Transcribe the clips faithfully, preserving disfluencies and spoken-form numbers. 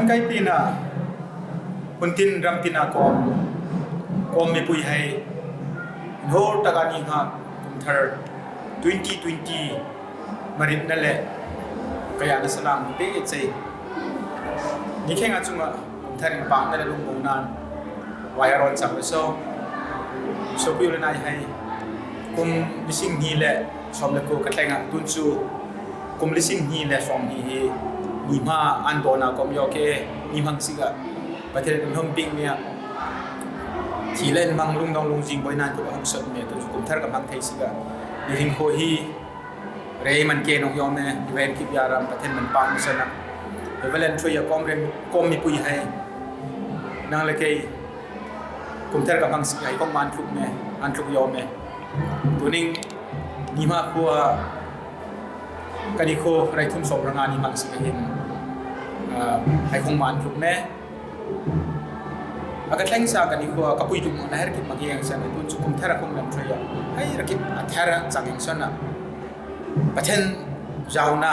Kaipi na, hun tin ram tin a kawm, kawm mipui hai, hol taka ni ha, kum thar twenty twenty, marit na le, kaya na salam te e chei. Ni khenga chunga, kum thar in pang na le lungmong nan, wai a ron chang le so. So pi le nai hai, kum ni sing ni le, som le ko ka tlenga, tun chu, kum li sing hni le sawmhni hi, ni hma an dawna kawm yaw ke, ni hmang sik a. Pathian in hum ping mia. Thi le in hmang lungdawng lungzing boi nan tu a hum sot mia, tu chu kum thar ka hmang thei sik a. Ni hing kho hi, rei man ke nok yaw me, i ven kip ya ram, Pathian man pang sona. Evelyn Choi a kawm ren, kawm mipui hai. Nang le kei, kum thar ka hmang sik a, i kawm man tluk me, an tluk yaw me. Tuning, ni hma kho a, Ka ni kho, rai thum sawm ra nga ni hmang sik a hin, ah, hai khong man tluk me. A ka thleng sa ka ni kho, ka pui tluk ma na her kip ma ki yang sa na tun chu kum thar a khong lam throi a. Hai ra kip a thar a chang yang sa na. Pathen jaona,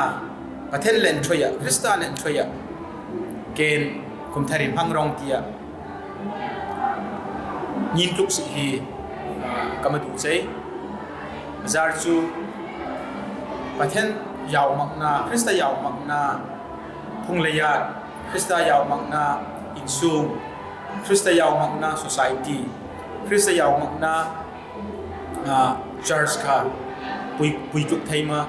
Pathen len throi a, Krista len throi a. Ken kum thar in hmang rong tia. Ngin tluk sik hi, ah, ka ma du chei. Zar chu Pathen jaomakna, Krista jaomakna, phung le yat, Krista jaomakna, insung, Krista jaomakna, society, Krista jaomakna, ah, church kha, pui, pui tluk thei ma,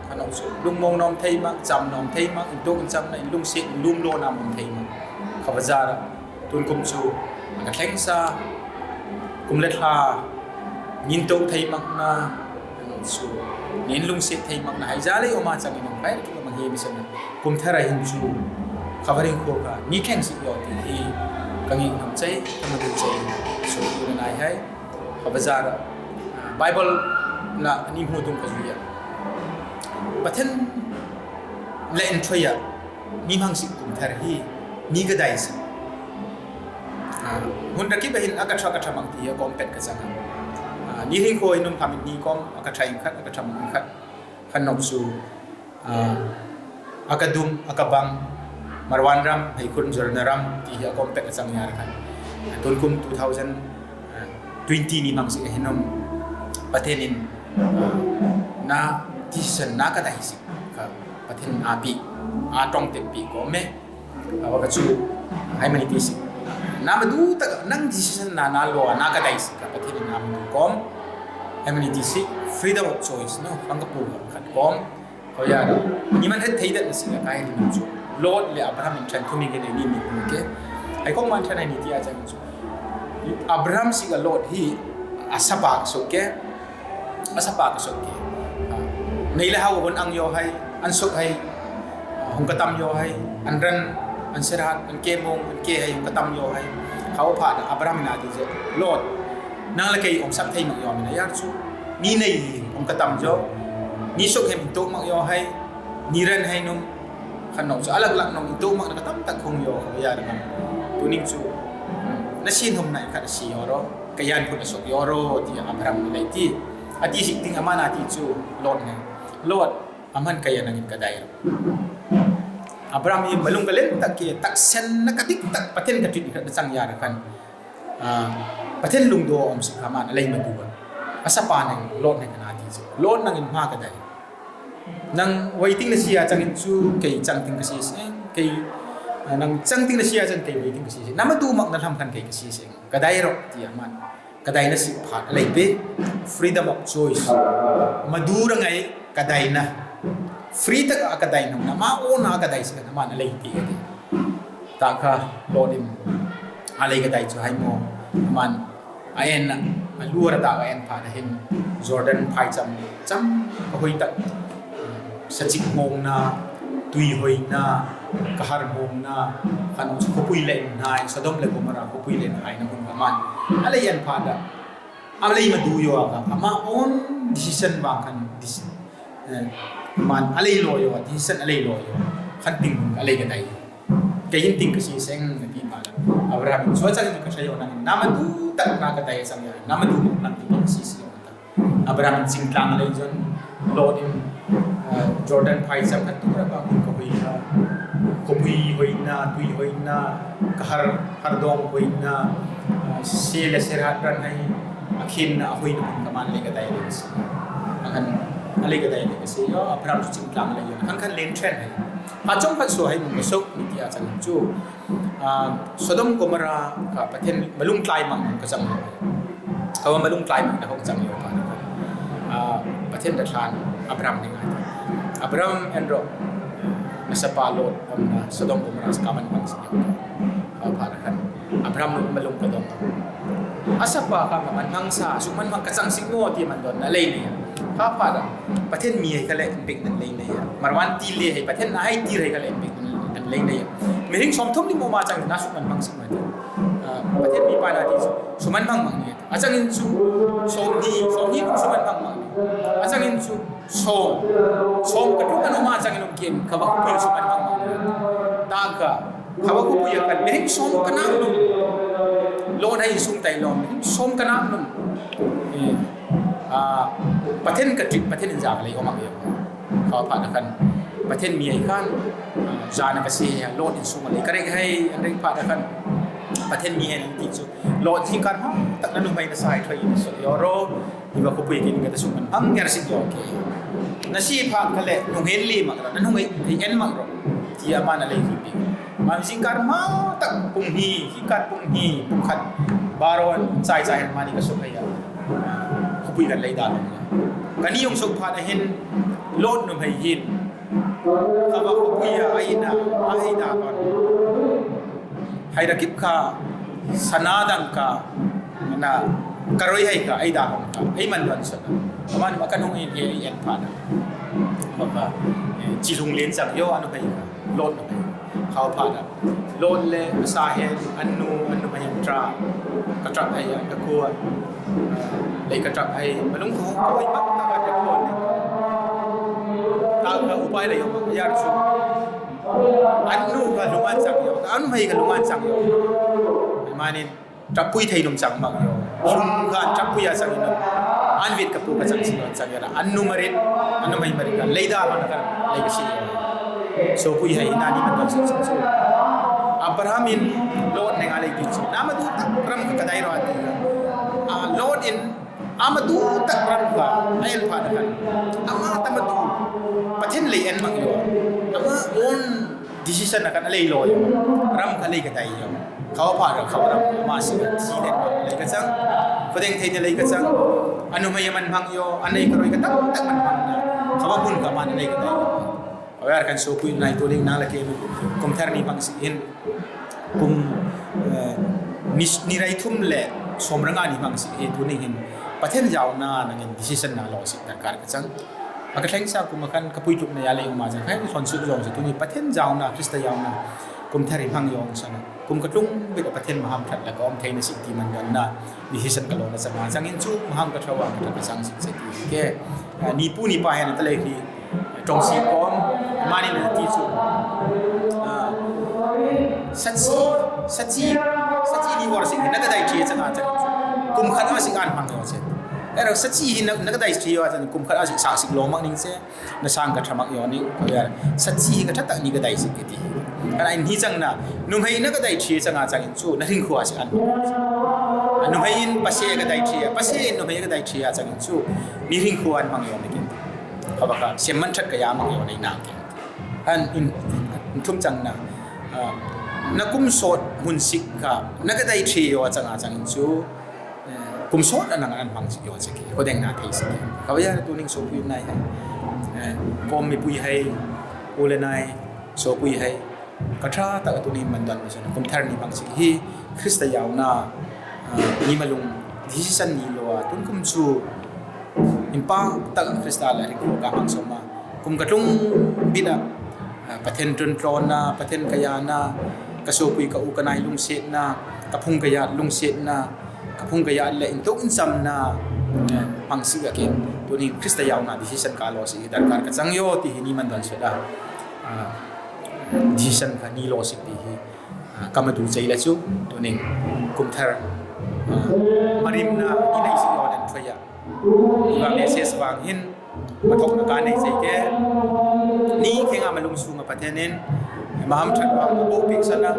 kha nau chu, lungmong nom thei ma, cham nom thei ma, intuk inchamna, inlungsiet, inlumlona mong thei ma. Kha va zar a, Tun kum chu, a ka thleng sa, kum le thla, ngin tluk thei makna, chu, ngin lungsiet thei makna, hai za le om a chang in, hai ki ma hi mi sa na, kum thar a hin chu, ka va ring kho ka, ni thleng sik yaw ti hi, ka ngi nam chei, ka ma du chei, so, tu na nai hai, ka va zar a, Bible na ni hmu tung ka zui a. Pathen le in throi a, Ni hmang sik kum thar hi, ni ka dai sik. Ah, hun ra kip a hin a ka tha ka tha mang ti a kawm pet ka chang a. Ah, ni hring kho hin um kha min ni kawm, a ka tha in khat, a ka tha mang in khat. Khan nok chu, ah, a ka dum, a ka bang, Marwan ram, hei khun Jordan ram, ti hi a kawm pet ka chang ya ra khan. Ah, tun kum two thousand, ah, twenty ni hmang sik a hin um, Pathen in, ah, na decision na ka dai sik. Ka Pathen a pi, a tong te pi ko me. Awa ka chu, hai mani ti sik. Na ma du tak, nang decision na na lo, na ka dai sik, ka Pathen na ma du kom. Hai mani ti sik, freedom of choice, no? Hang ka pu khat kom. Ko ya, ni man het thei dat na sik, ka hai ni chu. Lot le Abraham in than thumi ke ni ni ke. Hai kong man than hai ni ti a chang chu. Abraham sik a Lot hi, a sapa ka sok ke. A sapa ka sok ke. Ah, nei le hau hon ang yo hai, an sok hai, ah, hong ka tam yo hai, an ran, an serat, an ke mong, an ke hai, hong ka tam yo hai. Hau pha da Abraham na di je, Lot, nang le kei hong sap thei mak yo mi na yar chu. Ni nei hong ka tam yo, ni sok hem tok mak yo hai, ni ran hai num, Khan nong chu a lak lak nong i tok mak na ka tam tak khong yo, ya da nang. Tuning chu, na sin hom nai khat si yo ro, ka yan phut a sok yo ro, ti Abraham i lai ti. A ti sik ting a man a ti chu, Lot ne. Lot, a man ka yan nang in ka dai ro. Abraham i malung ka len tak ki, tak sen na ka dik tak, Pathen ka trit khat na chang ya da khan. Ah, Pathen lungdaw om sik a man, a lai ma du ba. A sapa nang, Lot ne ka na ti chu. Lot nang in ma ka dai. Nang waiting na sia chang in chu, kei chang ting ka si seng, kei, ah, nang chang ting na sia chang kei waiting ka si seng. Na ma du mak na tham khan kei ka si seng. Ka dai ro, ti a man. Ka dai na sik phat, a lai pe. Freedom of choice. Ma du ra ngai, ka dai na. Free tak a ka dai na, na ma o na ka dai sik na man, a lai pe. Ta kha, Lot in. A lai ka dai chu hai mo. Man. A en na, a lua ra ta ka en pha na hin, Jordan phai cham, cham ka hoi tak, sa chik mong na, tui hoi na, ka har mong na, khan chu khopui len hai, Sodom le Gomorrah khopui len hai na hun ka man. A lai en pha da, a lai ma du yo a ka, a ma own decision ba khan, deci-, Eh, man a lai lo yo, a ti san a lai lo yo. Khan ting hun a lai ka dai. Ka hin ting ka si seng na ti pa la. Abraham, so chang ka sa yo na, na ma du tak na ka dai sang ya, na ma du na ti ka si seng na ta. Abraham ching tlang lai jon, Lot in, eh, Jordan phai sang khan tu ra ba hun ka hui ka. Khopui hoina, tui hoina, kahar, hardong hoina, ah, se le se rat ran hai, a khenna, a hoina, kaman le ka dai le. Akan, a le ka dai le se, yo, Abraham chu chingtlang le yo. Akan kan len tren hai. Pachong kan so hai mun so, ni tia chang chu. Ah, Sodom Gomorrah ka Pathen malung tlai mang ka chang. Kawa malung tlai mang na hong chang yo pa. Ah, Pathen da tlan Abraham ni ngai. Abraham en ro. Na sapa Lot, am, na Sodom Gomorrah ka manmang sik yo. Khaw pha da kan. Abraham nu malung ka dong. A sapa ka manmang sa, suk manmang ka chang sik mo ti man don na lei ni. Khaw pha da. Pathen mi hai ka le pek nan lei ni. Marwan ti le hai, Pathen na hai ti hai ka le pek nan lei ni. Mihing som thum ni mo ma chang na suk manmang sik ma ti. Ah, Pathen mi pa na ti suk manmang mang ni. A chang in chu, som ni, som ni suk manmang mang ni. A chang in chu, Som. Som ka tuk anu ma chang in um kin, ka va khupui suk manmang mang. Ta ka, ka va khupui a kan, mihing som ka nang num. Lo na in sung tai lo, mihing som ka nang num. Eh, ah, Pathen ka trik, Pathen in ja ka lei om ak yo. Khaw pha da kan, Pathen mi ai kan, ah, ja na ka se, Lot in sung a lei. Ka rek hai, an rek pha da kan, Pathen mi ai ti chu. Lot jingkar ma, tak na nu mai na sai thoi in so yo ro. Iwa khupui kin ka ta suk manmang ngar sik yo ke. Na si pha ka le, nung hen li mak ro, na nung ai, ai en mak ro. Ti a ma na lei khupui. Ma jingkar ma tak pung hni, jingkar pung hni, pung khat. Baron, chai chai hen ma ni ka suk ai a. Khupui kan lei da lo. Ka ni yong suk pha na hin, Lot nu mai hin. Ka va khupui a ai na, ai da kon. Hai da kip ka, sana dang ka, na, ka roi hai ka, ai da hong ka, ai man don sa. Ka man ma ka nung in he, ai en pha na. Ma ka, eh, chi lung len sang yo, anu hai ka, Lot nu hai. Khaw pha na. Lot le, sa he, anu, anu mai tra. Ka tra hai, ka kua. Lei ka tra hai, malung ko, ko, ai ma ka ka kua. Ta ka upai le yo, ma ka yar su. Anu ka lungan sang yo, anu mai ka lungan sang yo. Manin, trapui thei num sang mang yo. Sung ka trapui a sang num. An vit ka pu ka sang sing sang yo. Anu marit, anu mai marit ka. Lei da ka na ka, lei ka si yo. So pui hai na ni man so so so. Abraham in Lot ne ngalai git so. Nama tu tak ram ka kadai ro ati. Ah, Lot in Ama tu tak ram ka, ayan pa da kan. Ama tama tu, Pathen lei en mang yo. Ama own decision na kan lei lo yo. Ram ka lei ka dai yo. Khaw pa da khaw ram ma si ka si den ma lei ka chang. Ko deng thei ne lei ka chang. Anu mai man mang yo, anai ka roi ka tak tak man mang yo. Khaw pa kun ka man lei ka dai yo. Aware kan so pui nai to ling nang la ke kum thar ni mang si hin. Kum, eh, ni, ni rai thum le som ranga ni mang si hi tuning hin. Pathen jaona nangin decision na lo si darkar ka chang. Aka thleng sa kum akan ka pui tuk na ya le ma chang. Hai son su jong si tuning Pathen jaona, Krista jaona. Kum thar ni mang yong sa na. Kum ka tlung bit Pathen maham that la ka om thei na si ti man don na. Decision ka lo na sa ma chang in chu maham ka thawa ka tha ka chang si si ti ke. Ah, ni pu ni pa hen ta le hi. Tong si kom, mani na ti chu. Ah, sachi, sachi, sachi ni wor si, na ka dai chi chang a chang. Kum khat a si kan mang yo se. Ero sachi hi na, na ka dai chi yo chang, kum khat a si sa si lo mang ning se. Na sang ka tha mang yo ni, ko ya. Sachi hi ka tha tak ni ka dai si ke ti. Kana in hi chang na, num hai na ka dai chi chang a chang in chu, na hing khua si an. Num hai in pase ka dai chi, pase in num hai ka dai chi a chang in chu, ni hing khua an mang yo ni ke. Khaw pa ka, sem man that ka ya mang yo nei nang ke. Han in, in thum chang na, ah, na kum sot hun sik ka, na ka dai thei yo chang a chang in chu, eh, kum sot a nang an mang sik yo chang ke. Ko deng na thei sik ke. Khaw ya tuning so pui nai hai. Eh, kom mi pui hai, u le nai, so pui hai. Ka tha tak tuning man don ma chang. Kum thar ni mang sik hi, Krista jaona, ah, ni malung, decision ni lo a, tun kum chu, Impa tak Krista la ring ko ka hang soma. Kum ka tlung bit a, ah, Pathen tun tlona, Pathen ka jana, ka sopui ka u ka nai lungsetna, ka phung ka jat lungsetna, ka phung ka jat le intok insamna, eh, hang si ka kin. Tunin Krista jaona decision ka lo si darkar ka chang yo ti hi ni man don sela. Ah, decision ka ni lo si ti hi. Ah, ka madu chei la chu, tunin kum thar. Ah, marimna, ni nai si yo dan thoya. Iwa message vang hin, mathok na ka nei sei ke. Ni khenga malung sunga Pathen in, Mahamthatna, bohpek sana,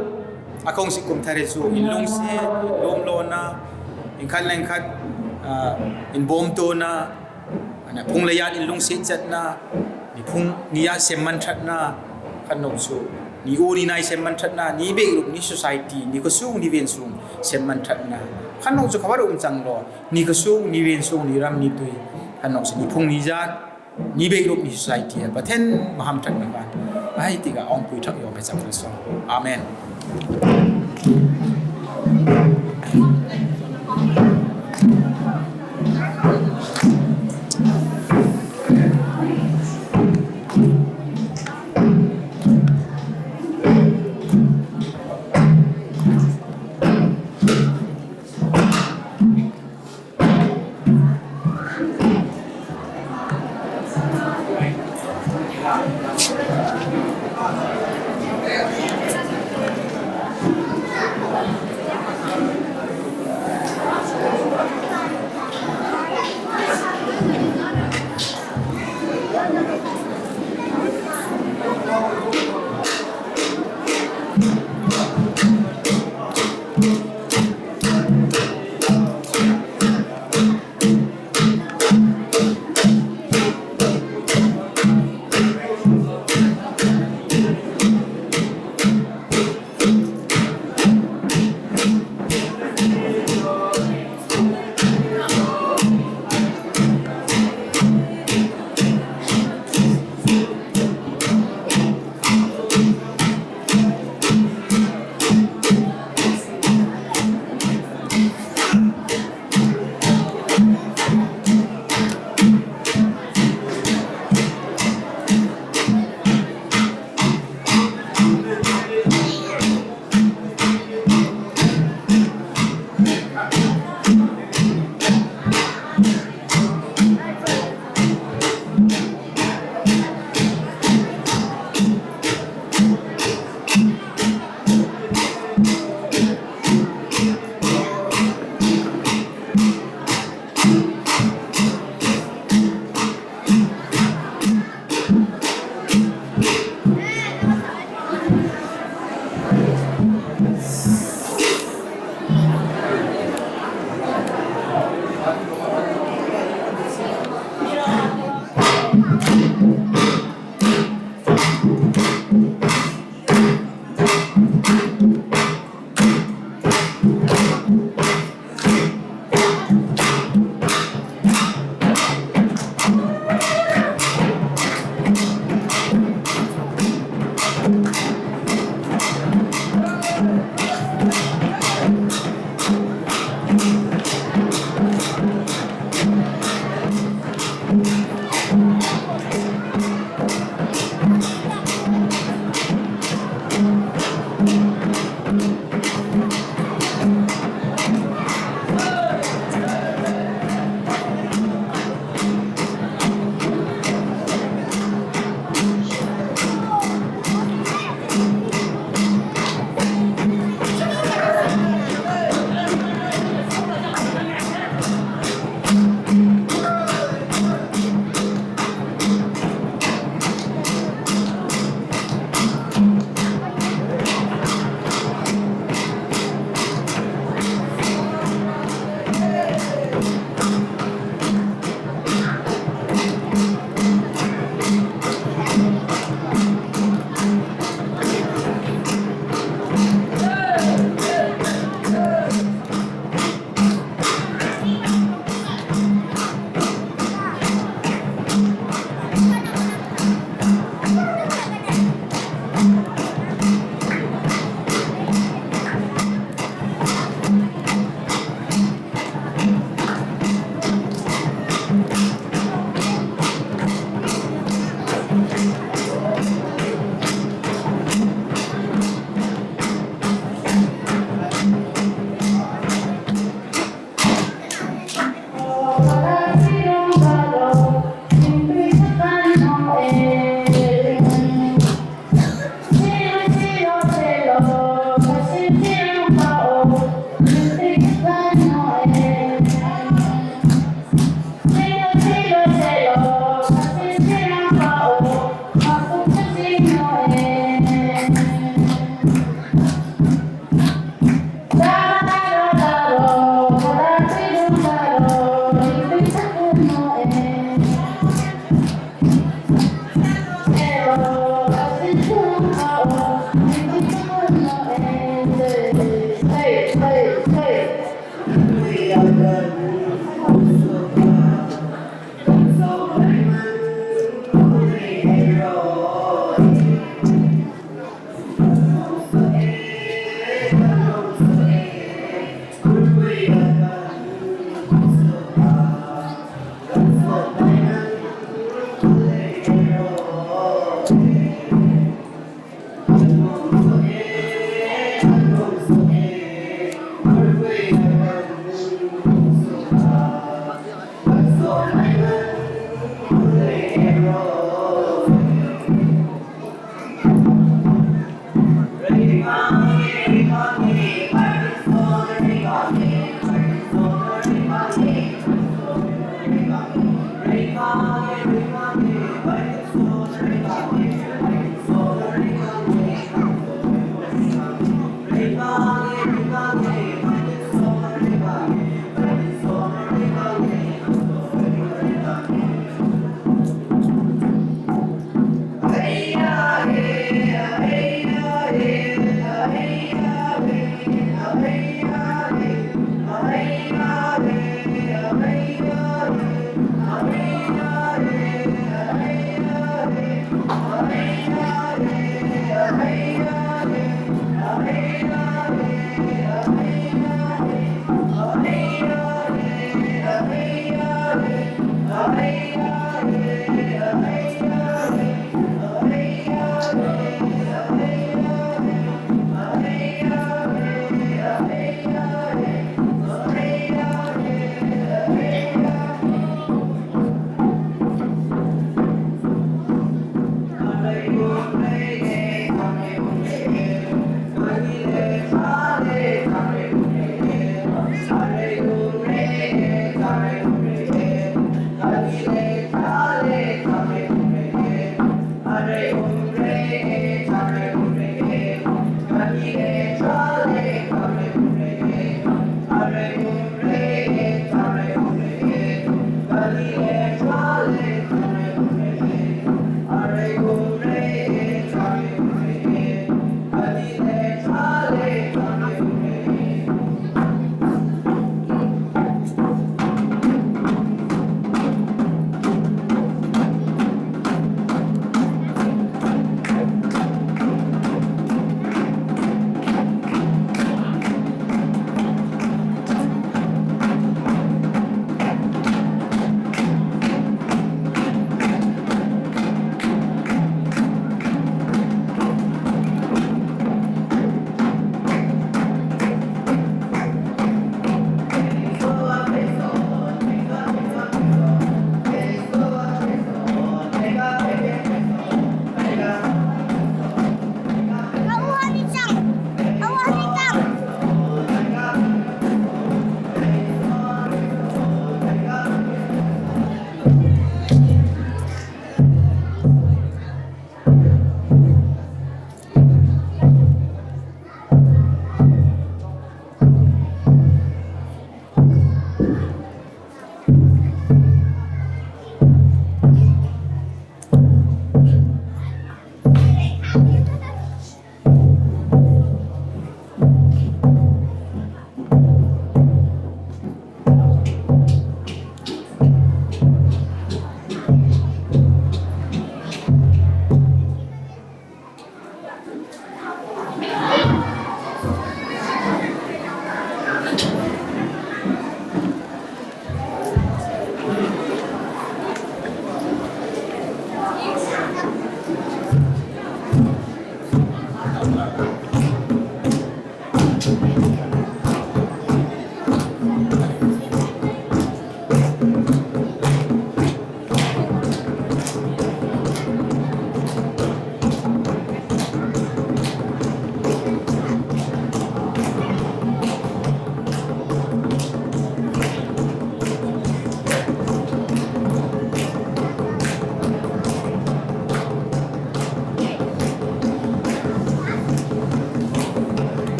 a kongsi kum thare su, inlungsiet, inlomlona, inkhat le inkhat, ah, inbomtona, ana phung le yat inlungsiet zatna, ni phung ni yat semman thatna, khanok su, ni u ni nai semman thatna, ni beklup ni society, ni kosung ni vensung semman thatna. Khanok su khabar umchanglo, ni kosung ni vensung, ni ram ni tui, khanok su ni phung ni yat, ni beklup ni society, a pathen mahamthatna kan. Ai tiga ong pui thak yo me chak so. Amen.